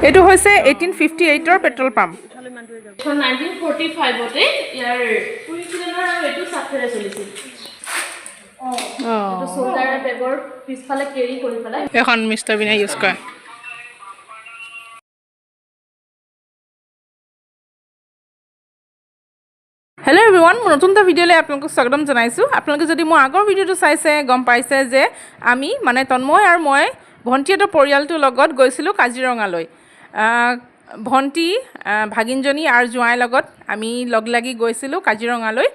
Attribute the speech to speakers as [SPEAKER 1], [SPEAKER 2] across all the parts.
[SPEAKER 1] এইটো হৈছে 1858ৰ petrol pump.
[SPEAKER 2] এখন 1945তে ইয়াৰ 20 চিলিণ্ডাৰ আৰু এইটো চাফেৰে চলিছিল। এইটো চ'ল্ডাৰ বেগৰ পিছফালে কেৰি কৰি পেলাই।
[SPEAKER 1] এখন মিষ্টাৰ বিনাই ইউজ কৰে। হেল্ল' এভৰিৱান, মোৰ নতুন এটা ভিডিঅ'লৈ আপোনালোকক স্বাগতম জনাইছোঁ। আপোনালোকে যদি মোৰ আগৰ ভিডিঅ'টো চাইছে, গম পাইছে যে আমি মানে তন্ময় আৰু মই ভণ্টিহঁতৰ পৰিয়ালটোৰ লগত গৈছিলোঁ কাজিৰঙালৈ। ভণ্টি, ভাগিনজনী আৰু জোঁৱাইৰ লগত আমি লগ লাগি গৈছিলোঁ কাজিৰঙালৈ।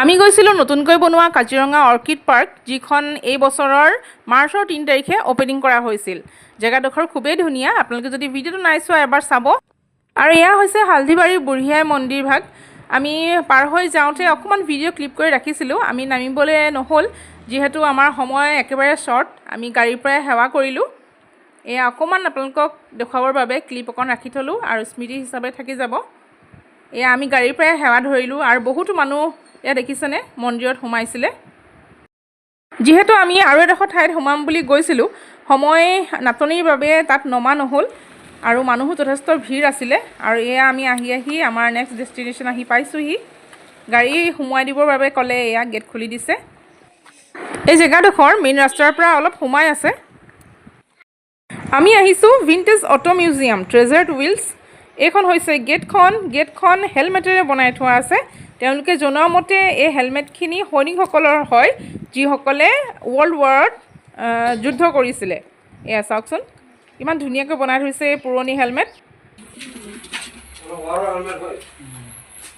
[SPEAKER 1] আমি গৈছিলোঁ নতুনকৈ বনোৱা কাজিৰঙা অৰ্কিড পাৰ্ক, যিখন এই বছৰৰ মাৰ্চৰ 3 তাৰিখে অ'পেনিং কৰা হৈছিল। জেগাডোখৰ খুবেই ধুনীয়া। আপোনালোকে যদি ভিডিঅ'টো নাই চোৱা, এবাৰ চাব। আৰু এয়া হৈছে হালধিবাৰীৰ বুঢ়ীআই মন্দিৰ ভাগ। আমি পাৰ হৈ যাওঁতে অকণমান ভিডিঅ' ক্লিপ কৰি ৰাখিছিলোঁ। আমি নামিবলৈ নহ'ল, যিহেতু আমাৰ সময় একেবাৰে শ্বৰ্ট। আমি গাড়ীৰ পৰাই সেৱা কৰিলোঁ। এয়া অকণমান আপোনালোকক দেখুৱাবৰ বাবে ক্লিপ অকণ ৰাখি থ'লোঁ আৰু স্মৃতি হিচাপে থাকি যাব। এয়া আমি গাড়ীৰ পৰাই সেৱা ধৰিলোঁ আৰু বহুতো মানুহ এয়া দেখিছেনে মন্দিৰত সোমাইছিলে। যিহেতু আমি আৰু এডোখৰ ঠাইত সোমাম বুলি গৈছিলোঁ, সময় নাটনিৰ বাবে তাত নমা নহ'ল আৰু মানুহো যথেষ্ট ভিৰ আছিলে। আৰু এয়া আমি আহি আহি আমাৰ নেক্সট ডেষ্টিনেশ্যন আহি পাইছোঁহি। গাড়ী সোমোৱাই দিবৰ বাবে ক'লে, এয়া গেট খুলি দিছে। এই জেগাডোখৰ মেইন ৰাস্তাৰ পৰা অলপ সোমাই আছে। আমি আহিছোঁ ভিণ্টেজ অট' মিউজিয়াম, ট্ৰেজাৰ্ড হুইলছ। এইখন হৈছে গেটখন। গেটখন হেলমেটেৰে বনাই থোৱা আছে। তেওঁলোকে জনোৱা মতে এই হেলমেটখিনি সৈনিকসকলৰ হয়, যিসকলে ৱৰ্ল্ড ৱাৰত যুদ্ধ কৰিছিলে। এয়া চাওকচোন, ইমান ধুনীয়াকৈ বনাই থৈছে এই পুৰণি হেলমেট।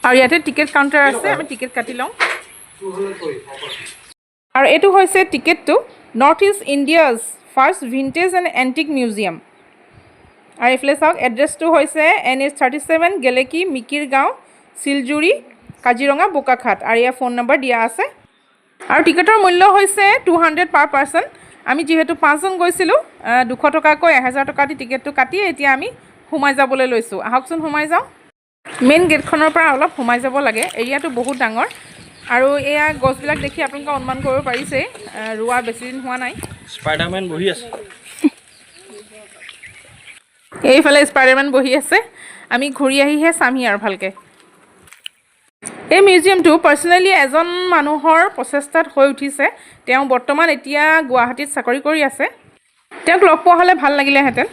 [SPEAKER 1] আৰু ইয়াতে টিকেট কাউণ্টাৰ আছে, আমি টিকেট কাটি লওঁ। আৰু এইটো হৈছে টিকেটটো, North East India's first vintage and antique museum। আৰু এইফালে চাওক, এড্ৰেছটো হৈছে NH 37, গেলেকী, মিকিৰ গাঁও, শিলজুৰি, কাজিৰঙা, বোকাখাট। আৰু ইয়াৰ ফোন নম্বৰ দিয়া আছে। আৰু টিকেটৰ মূল্য হৈছে 200 পাৰ পাৰ্চন। আমি যিহেতু পাঁচজন গৈছিলোঁ, 200 টকাকৈ 1000 টকা দি টিকেটটো কাটি এতিয়া আমি সোমাই যাবলৈ লৈছোঁ। আহকচোন, সোমাই যাওঁ। মেইন গেটখনৰ পৰা অলপ সোমাই যাব লাগে। এৰিয়াটো বহুত ডাঙৰ। আৰু এয়া গছবিলাক দেখি আপোনালোকে অনুমান কৰিব পাৰিছেই, ৰোৱা বেছি দিন হোৱা নাই।
[SPEAKER 3] স্পাইডাৰমেন বহি আছে।
[SPEAKER 1] এইফালে স্পাইডাৰমেন বহি আছে। আমি ঘূৰি আহিহে চামহি আৰু ভালকৈ। এই মিউজিয়ামটো পাৰ্চনেলি এজন মানুহৰ প্ৰচেষ্টাত হৈ উঠিছে। তেওঁ বৰ্তমান এতিয়া গুৱাহাটীত চাকৰি কৰি আছে। তেওঁক লগ পোৱা হ'লে ভাল লাগিলেহেঁতেন।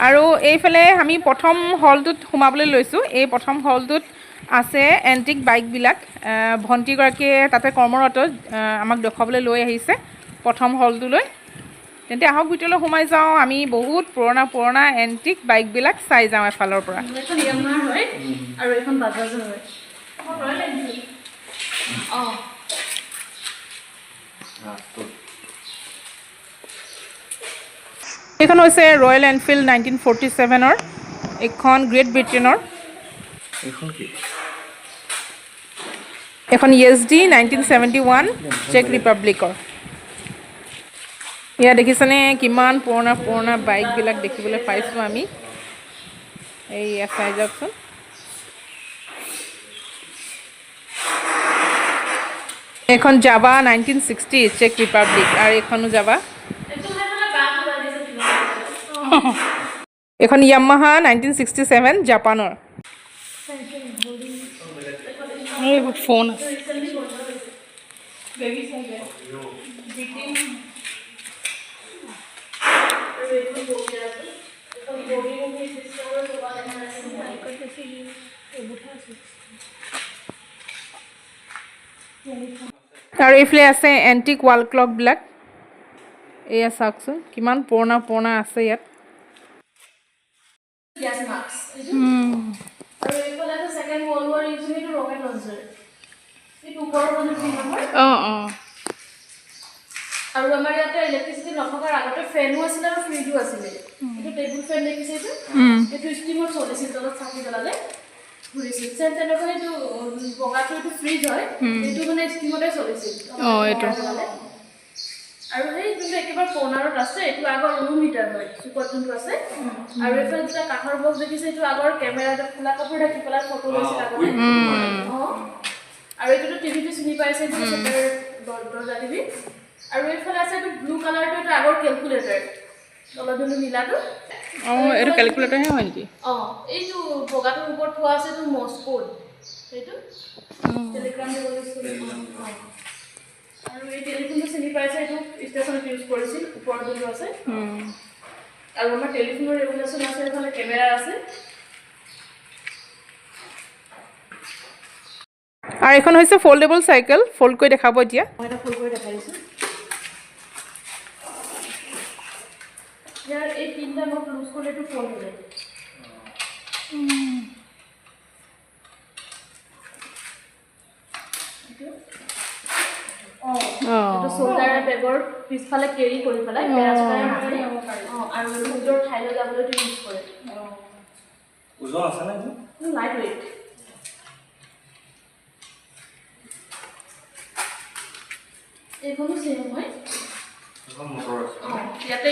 [SPEAKER 1] আৰু এইফালে আমি প্ৰথম হলটোত সোমাবলৈ লৈছোঁ। এই প্ৰথম হলটোত আছে এণ্টিক বাইকবিলাক। ভণ্টিগৰাকীয়ে তাতে কৰ্মৰত, আমাক দেখুৱাবলৈ লৈ আহিছে প্ৰথম হলটোলৈ। তেন্তে আহক, ভিতৰলৈ সোমাই যাওঁ। আমি বহুত পুৰণা পুৰণা এণ্টিক বাইকবিলাক চাই যাওঁ এফালৰ পৰা।
[SPEAKER 2] এখন য়ামাহাৰ হয় আৰু এখন বাজাজৰ হয়। অঁ।
[SPEAKER 1] এইখন হৈছে ৰয়েল এনফিল্ড 1947ৰ। এইখন গ্ৰেট ব্ৰিটেইনৰ।
[SPEAKER 3] এইখন কি?
[SPEAKER 1] এখন য়েজডি 1971, চেক ৰিপাব্লিকৰ। ইয়াত দেখিছেনে, কিমান পুৰণা পুৰণা বাইকবিলাক দেখিবলৈ পাইছোঁ আমি। এইয়া চাই যাওকচোন। এইখন জাভা 1960, চেক ৰিপাব্লিক। আৰু এইখনো জাভা।
[SPEAKER 2] এইটো সেইফালে বাঁহ লাগিছে।
[SPEAKER 1] এইখন য়ামাহা 1967, জাপানৰ। ফোন আছে। আৰু এইফালে আছে এণ্টিক ৱাল ক্লকবিলাক। এয়া চাওকচোন, কিমান পুৰণা পুৰণা আছে ইয়াত।
[SPEAKER 2] Gas mask. আৰু এইফালে আছে ছেকেণ্ড ৱৰ্ল্ড ৱাৰ ইউজ, সেইটো ৰকেট লঞ্চাৰ, এইটো ওপৰৰ যোনটো হয়।
[SPEAKER 1] অঁ অঁ
[SPEAKER 2] আৰু আমাৰ ইয়াতে ইলেক্ট্ৰিচিটি নথকাৰ আগতে ফেনো আছিলে আৰু ফ্ৰিজো আছিলে। এইটো টেবুল ফেন দেখিছে, এইটো ষ্টিমত চলিছিল, তলত চাকি জ্বলালে ঘূৰিছিল। চেম তেনেকৈ এইটো বগাটো, এইটো ফ্ৰিজ হয়। এইটো মানে ষ্টিমতে চলিছিল।
[SPEAKER 1] অঁ, এইটো।
[SPEAKER 2] জ্বলালে। আৰু সেই যোনটো একেবাৰে কৰ্ণাৰত আছে, এইটো আগৰ ৰুম হিটাৰ হয়, চুকত যোনটো আছে। আৰু এইফালে দুটা কাঠৰ বক্স দেখিছে, এইটো আগৰ কেমেৰা, কোলা কাপোৰ ঢাকি পেলাই ফটো লৈছিল আগতে। অঁ, আৰু এইটোতো টিভিটো চিনি পাইছে, এইটো দৰ্জা টিভি। আৰু এইফালে আছে এইটো ব্লু কালাৰটো, এইটো আগৰ কেলকুলেটাৰ, তলত যোনটো নীলাটো।
[SPEAKER 1] অঁ, এইটো কেলকুলেটৰহে হয় নেকি?
[SPEAKER 2] অঁ, এইটো বগাটোৰ ওপৰত থোৱা আছে এইটো মৰ্ছ কোড, সেইটো টেলিগ্ৰাম দিবলৈ। আৰু এই টেলিফোনটো চিনি পাইছে, এইটো ষ্টেচনত ইউজ কৰিছিল, ওপৰত যোনটো আছে। আৰু আমাৰ টেলিফোনৰ ৰেগুলেশ্যন আছে, এইফালে কেমেৰা আছে।
[SPEAKER 1] আৰু এইখন হৈছে ফল্ডেবল চাইকেল, ফল্ড কৰি দেখাব এতিয়া।
[SPEAKER 2] মই এটা ফোল্ড কৰি দেখাই দিছোঁ। ইয়াৰ এই তিনিটা not loose কৰিলে এইটো ফল্ড হৈ যায়। অঁ, এইটো চ'ল্ডাৰ বেগৰ পিছফালে কেৰি কৰি পেলাই পেৰাচুটাৰে মাৰি, অঁ, আৰু নিজৰ ঠাইলৈ যাবলৈ এইটো ইউজ কৰে।
[SPEAKER 3] ওজন আছে নে এইটো?
[SPEAKER 2] Light weight. এইখনো চেম হয়।
[SPEAKER 3] এখন মটৰ আছে।
[SPEAKER 2] অঁ, ইয়াতে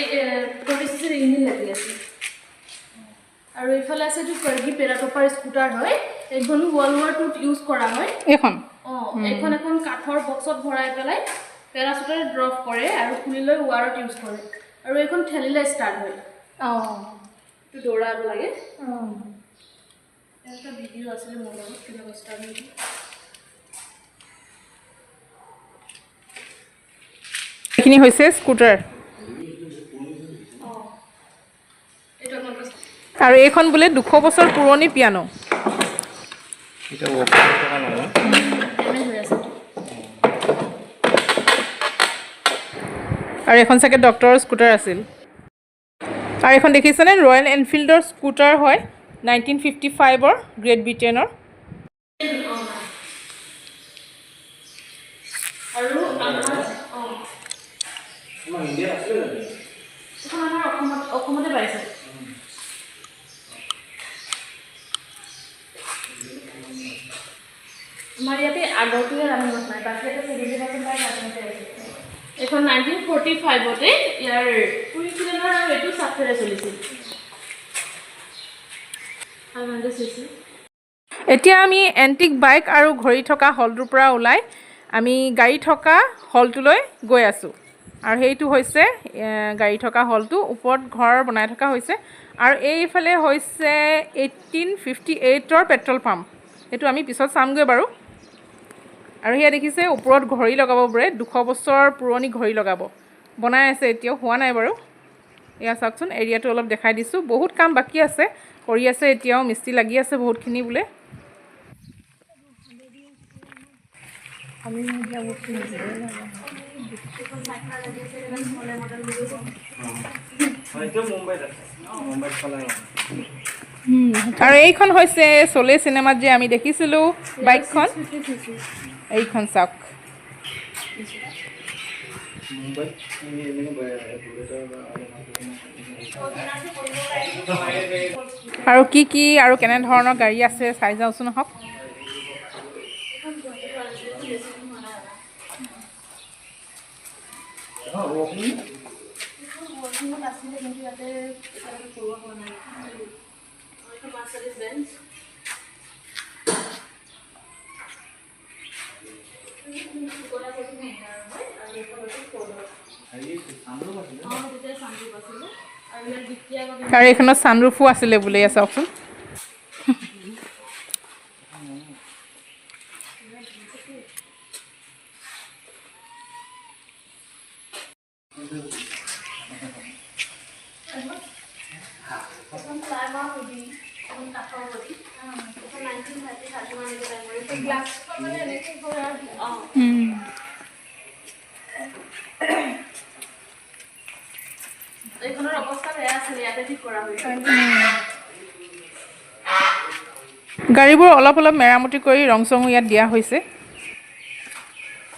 [SPEAKER 2] 40 চিচিৰ ইঞ্জিন লাগি আছে। আৰু এইফালে আছে এইটো ফাৰ্গি পেৰাটপাৰ স্কুটাৰ হয়। এইখনো ৱৰ্ল্ড ৱাৰ টুত ইউজ কৰা হয়।
[SPEAKER 1] এইখন?
[SPEAKER 2] অঁ, এইখন এখন কাঠৰ বক্সত ভৰাই পেলাই পেৰাচুটাৰে ড্ৰপ কৰে আৰু খুলি লৈ ৱাৰত ইউজ কৰে। আৰু এইখন ঠেলিলে ষ্টাৰ্ট হয়। এইটো দৌৰাব লাগে। এটা ভিডিঅ' আছিলে মোৰ লগত, কেনেকুৱা ষ্টাৰ্ট হৈছে।
[SPEAKER 1] এইখিনি হৈছে স্কুটাৰ।
[SPEAKER 2] অঁ, এইটো আপোনালোকে
[SPEAKER 1] আৰু এইখন বোলে 200 বছৰ পুৰণি পিয়ানো।
[SPEAKER 3] এতিয়া ৱৰ্কিং থকা নাই ন?
[SPEAKER 2] ডেমেজ হৈ আছে।
[SPEAKER 1] আৰু এইখন চাগে ডক্টৰৰ স্কুটাৰ আছিল। আৰু এইখন দেখিছেনে, ৰয়েল এনফিল্ডৰ স্কুটাৰ হয়, 1955ৰ, গ্ৰেট ব্ৰিটেইনৰ।
[SPEAKER 2] আৰু আমাৰ, অঁ।
[SPEAKER 3] আমাৰ ইণ্ডিয়াত আছিলে জানো?
[SPEAKER 2] এইখন আমাৰ অসমতে পাইছে। আমাৰ ইয়াতে আগৰটোৱে ৰানিঙত নাই, বাকী ইয়াতে 70% প্ৰায় ৰানিঙতে আছে। এইখন 1945তে ইয়াৰ কুইক চিলিণ্ডাৰ আৰু এইটো চাফেৰে চলিছিল, 500 চিচি।
[SPEAKER 1] এতিয়া আমি এণ্টিক বাইক আৰু ঘড়ী থকা হলটোৰ পৰা ওলাই আমি গাড়ী থকা হলটোলৈ গৈ আছোঁ। আৰু সেইটো হৈছে গাড়ী থকা হলটো, ওপৰত ঘৰ বনাই থকা হৈছে। আৰু এইফালে হৈছে 1858ৰ পেট্ৰল পাম্প, সেইটো আমি পিছত চামগৈ বাৰু। আৰু সেয়া দেখিছে, ওপৰত ঘড়ী লগাব বোৰে, 200 বছৰ পুৰণি ঘড়ী লগাব, বনাই আছে, এতিয়াও হোৱা নাই বাৰু। এয়া চাওকচোন, এৰিয়াটো অলপ দেখাই দিছোঁ। বহুত কাম বাকী আছে, কৰি আছে এতিয়াও, মিস্ত্ৰী লাগি আছে বহুতখিনি বোলে।
[SPEAKER 3] হয়, এতিয়া মুম্বাইত আছে, মুম্বাইত চলাই।
[SPEAKER 1] আৰু এইখন হৈছে চলে চিনেমাত যে আমি দেখিছিলোঁ বাইকখন, এইখন চাওক।
[SPEAKER 3] মুম্বাইত এনেকৈ বুলেটৰ বা
[SPEAKER 1] আৰু কি কি আৰু কেনেধৰণৰ গাড়ী আছে চাই যাওঁচোন আহক।
[SPEAKER 3] ৱৰ্কিং।
[SPEAKER 2] ৱৰ্কিঙত আছিলে, কিন্তু ইয়াতে এতিয়ালৈকে কৰোৱা হোৱা নাই। এইখন মাৰ্চিডিজ বেঞ্জ।
[SPEAKER 3] হেৰি চানৰুফ আছিলে।
[SPEAKER 2] অঁ, তেতিয়া চানৰুফ আছিলে আৰু ইয়াৰ ডিক্কি আগত।
[SPEAKER 1] আৰু এইখনত ছানৰুফো আছিলে বোলে, এয়া চাওকচোন।
[SPEAKER 2] এখন প্লাইমাৰ হুডি, এখন কাঠৰ বডি। এখন 1930, 31 এনেকুৱা টাইমৰ। গ্লাছখন মানে এনেকৈ কৰা। অঁ। এইখনৰ অৱস্থা বেয়া আছিলে, ইয়াতে ঠিক কৰা হৈছে।
[SPEAKER 1] গাড়ীবোৰ অলপ অলপ মেৰামতি কৰি ৰং চঙো ইয়াত দিয়া হৈছে।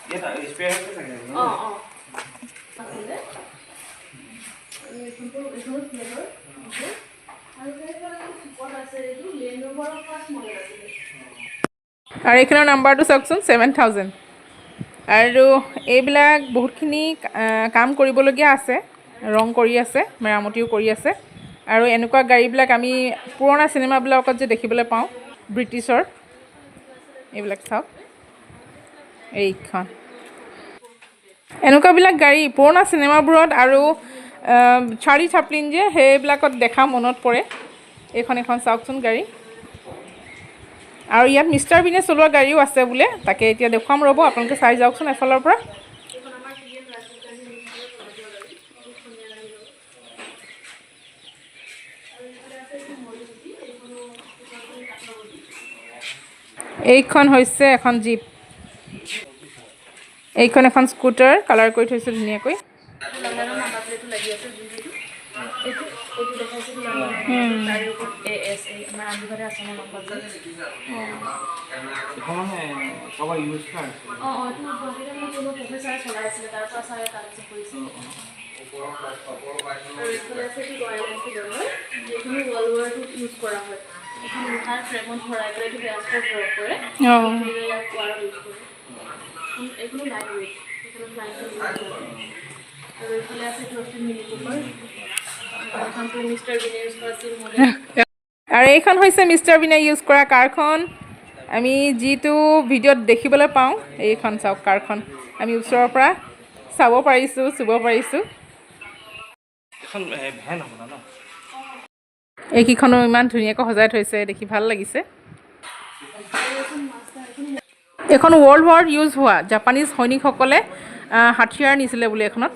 [SPEAKER 3] ইয়াত স্পেয়াৰ আছে চাগে ন?
[SPEAKER 2] অঁ, আছিলে। আৰু এইখনো ফ্লেভাৰ আছে। আৰু সেইফালে চুকত আছে, এইটো লেণ্ড ৰোভাৰৰ ফাৰ্ষ্ট মডেল আছিলে।
[SPEAKER 1] আৰু এইখনৰ নাম্বাৰটো চাওকচোন, 7000। আৰু এইবিলাক বহুতখিনি কাম কৰিবলগীয়া আছে, ৰং কৰি আছে, মেৰামতিও কৰি আছে। আৰু এনেকুৱা গাড়ীবিলাক আমি পুৰণা চিনেমাবিলাকত যে দেখিবলৈ পাওঁ ব্ৰিটিছৰ, এইবিলাক চাওক। এইখন এনেকুৱাবিলাক গাড়ী পুৰণা চিনেমাবোৰত আৰু চাৰ্লি চাপলিন যে সেইবিলাকত দেখা মনত পৰে। এইখন এখন চাওকচোন গাড়ী। আৰু ইয়াত মিষ্টাৰ বিনে চলোৱা গাড়ীও আছে বোলে, তাকে এতিয়া দেখুৱাম ৰ'ব, আপোনালোকে চাই যাওকচোন এফালৰ পৰা।
[SPEAKER 2] এইখন আমাৰ পি এম ৰাজীৱ গান্ধী মিউজিয়ামৰ চলোৱা গাড়ী, বহুত ধুনীয়া গাড়ী হয়। আৰু এইফালে আছে এইখন মৰিগুটি, এইখনো এইখন কাঠৰ বডি।
[SPEAKER 1] এইখন হৈছে এখন জীপ, এইখন এখন স্কুটাৰ, কালাৰ কৰি থৈছে ধুনীয়াকৈ।
[SPEAKER 2] লণ্ডনৰ নাম্বাৰ প্লেটো লাগি আছে, যোনটো এইটো এইটো দেখাইছে, এইটো লণ্ডনৰ নাম্বাৰ, তাৰে ওপৰত এ এছ এ, আমাৰ আন্দিভাৰে আছামৰ নাম্বাৰ প্লেট।
[SPEAKER 3] এখন মানে কাৰোবাৰ ইউজ কৰা আছিল।
[SPEAKER 2] অঁ, এইটো গুৱাহাটীত মানে কোনো প্ৰফেচাৰে চলাই আছিলে, তাৰ পৰা ছাৰে কালেকশ্যন কৰিছে। আৰু এইফালে আছে এইটো ৰয়েল এনফিল্ডৰ হয়, এইখনো ৱৰ্ল্ড ৱাৰটোত ইউজ কৰা হয়। এইখন লোহাৰ ফ্ৰেমত ভৰাই পেলাই এইটো ট্ৰেন্সপৰ্ট কৰে। ইয়াক ৱাৰত ইউজ কৰে। এইখনো লাইট ৱেইট, এইখনো ফ্লাইং ইউজ কৰে। আৰু এইফালে আছে এইটো আছে মিনি কুপাৰ, এইখনটো মিষ্টাৰ বিনে ইউজ কৰা আছিল মডেল।
[SPEAKER 1] আৰু এইখন হৈছে মিষ্টাৰ বিনে ইউজ কৰা কাৰখন, আমি যিটো ভিডিঅ'ত দেখিবলৈ পাওঁ। এইখন চাওক কাৰখন, আমি ওচৰৰ পৰা চাব পাৰিছোঁ, চুব পাৰিছোঁ।
[SPEAKER 3] এখন ভেন হ'ব ন?
[SPEAKER 1] এইকেইখনো ইমান ধুনীয়াকৈ সজাই থৈছে, দেখি ভাল লাগিছে। এইখন ৱৰ্ল্ড ৱাৰত ইউজ হোৱা, জাপানীজ সৈনিকসকলে হাথিয়াৰ নিছিলে বোলে এইখনত।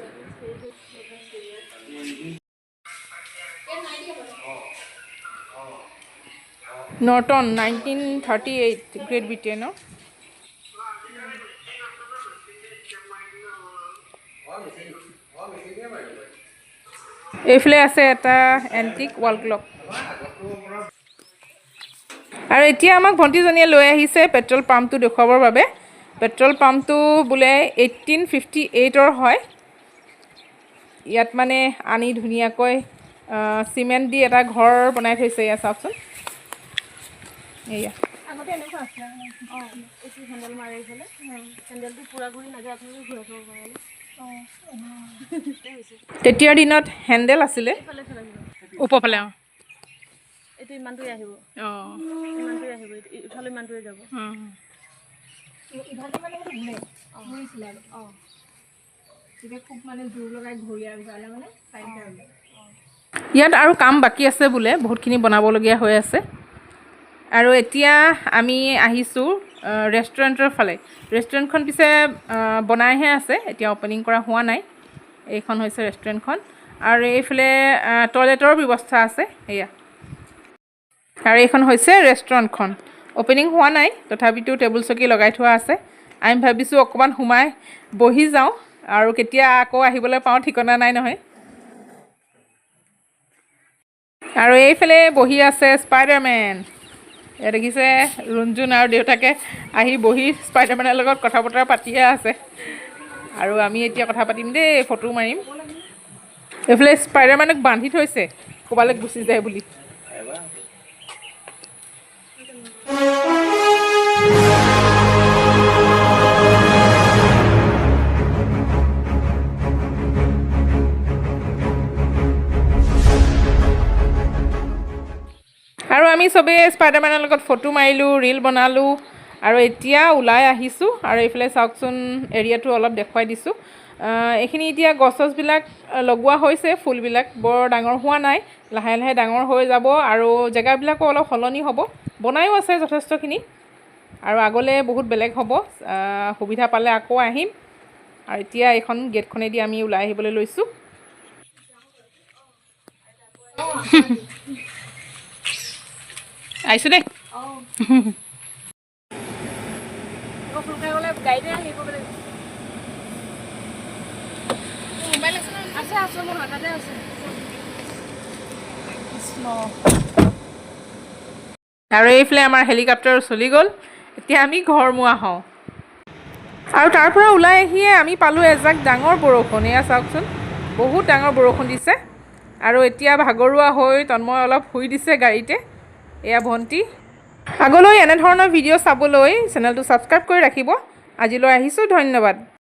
[SPEAKER 1] নৰ্টন 1938, গ্ৰেট ব্ৰিটেইনৰ। এইফালে আছে এটা এণ্টিক ৱাল ক্লক। আৰু এতিয়া আমাক ভণ্টিজনীয়ে লৈ আহিছে পেট্ৰল পাম্পটো দেখুৱাবৰ বাবে। পেট্ৰল পাম্পটো বোলে 1858ৰ হয়। ইয়াত মানে আনি ধুনীয়াকৈ চিমেণ্ট দি এটা ঘৰ বনাই থৈছে। এয়া চাওকচোন, এয়া।
[SPEAKER 2] আগতে এনেকুৱা আছিলে। অঁ, এইটো হেণ্ডেল মাৰে এইফালে, হেণ্ডেলটো পূৰা ঘূৰি নাযায়, আপোনালোকে ঘূৰাই থ'ব পাৰে।
[SPEAKER 1] তেতিয়াৰ দিনত হেণ্ডেল আছিলে।
[SPEAKER 2] এইফালে এইফালে আহিব।
[SPEAKER 1] ওপৰফালে, অঁ।
[SPEAKER 2] এইটো ইমানটোৱে আহিব। ইমানটোৱে আহিব, এইটো ইফালে ইমানটোৱে যাব।
[SPEAKER 4] ইভাগে মানে সেইটো ঘূৰে, ঘূৰিছিলে আৰু তেতিয়া খুব মানে জোৰ লগাই ঘূৰালে মানে চাৰিটা ওলাই।
[SPEAKER 1] ইয়াত আৰু কাম বাকী আছে বোলে, বহুতখিনি বনাবলগীয়া হৈ আছে। আৰু এতিয়া আমি আহিছোঁ ৰেষ্টুৰেণ্টৰ ফালে। ৰেষ্টুৰেণ্টখন পিছে বনাইহে আছে, এতিয়া অ'পেনিং কৰা হোৱা নাই। এইখন হৈছে ৰেষ্টুৰেণ্টখন। আৰু এইফালে টয়লেটৰ ব্যৱস্থা আছে, এয়া। আৰু এইখন হৈছে ৰেষ্টুৰেণ্টখন, অ'পেনিং হোৱা নাই, তথাপিতো টেবুল চকী লগাই থোৱা আছে। আমি ভাবিছোঁ অকণমান সোমাই বহি যাওঁ, আৰু কেতিয়া আকৌ আহিবলৈ পাওঁ ঠিকনা নাই নহয়। আৰু এইফালে বহি আছে স্পাইডাৰমেন। এয়া দেখিছে, ৰুণজুন আৰু দেউতাকে আহি বহি স্পাইডাৰমেনৰ লগত কথা বতৰা পাতিয়ে আছে। আৰু আমি এতিয়া কথা পাতিম দেই, ফটো মাৰিম। এইফালে স্পাইডাৰমেনক বান্ধি থৈছে, ক'ৰবালৈ গুচি যায় বুলি। আৰু আমি চবেই স্পাইডাৰমেনৰ লগত ফটো মাৰিলোঁ, ৰীল বনালোঁ, আৰু এতিয়া ওলাই আহিছোঁ। আৰু এইফালে চাওকচোন, এৰিয়াটো অলপ দেখুৱাই দিছোঁ। এইখিনি এতিয়া গছ চছবিলাক লগোৱা হৈছে, ফুলবিলাক বৰ ডাঙৰ হোৱা নাই, লাহে লাহে ডাঙৰ হৈ যাব। আৰু জেগাবিলাকো অলপ সলনি হ'ব, বনায়ো আছে যথেষ্টখিনি, আৰু আগলৈ বহুত বেলেগ হ'ব। সুবিধা পালে আকৌ আহিম। আৰু এতিয়া এইখন গেটখনেদি আমি ওলাই আহিবলৈ লৈছোঁ। আহিছোঁ দেই।
[SPEAKER 2] অঁ, আকৌ সোনকালে গ'লে গাড়ীতে আহিব লাগিব।
[SPEAKER 4] মোবাইল আছে ন?
[SPEAKER 2] আছে আছে, মোৰ হাততে আছে।
[SPEAKER 4] কৃষ্ণ।
[SPEAKER 1] আৰু এইফালে আমাৰ হেলিকপ্টাৰ চলি গ'ল, এতিয়া আমি ঘৰমুৱা হওঁ। আৰু তাৰ পৰা ওলাই আহিয়ে আমি পালোঁ এজাক ডাঙৰ বৰষুণ। এয়া চাওকচোন, বহুত ডাঙৰ বৰষুণ দিছে। আৰু এতিয়া ভাগৰুৱা হৈ তন্ময় অলপ শুই দিছে গাড়ীতে। এয়া ভণ্টি। আগলৈ এনেধৰণৰ ভিডিঅ' চাবলৈ চেনেলটো ছাবস্ক্ৰাইব কৰি ৰাখিব। আজিলৈ আহিছোঁ, ধন্যবাদ।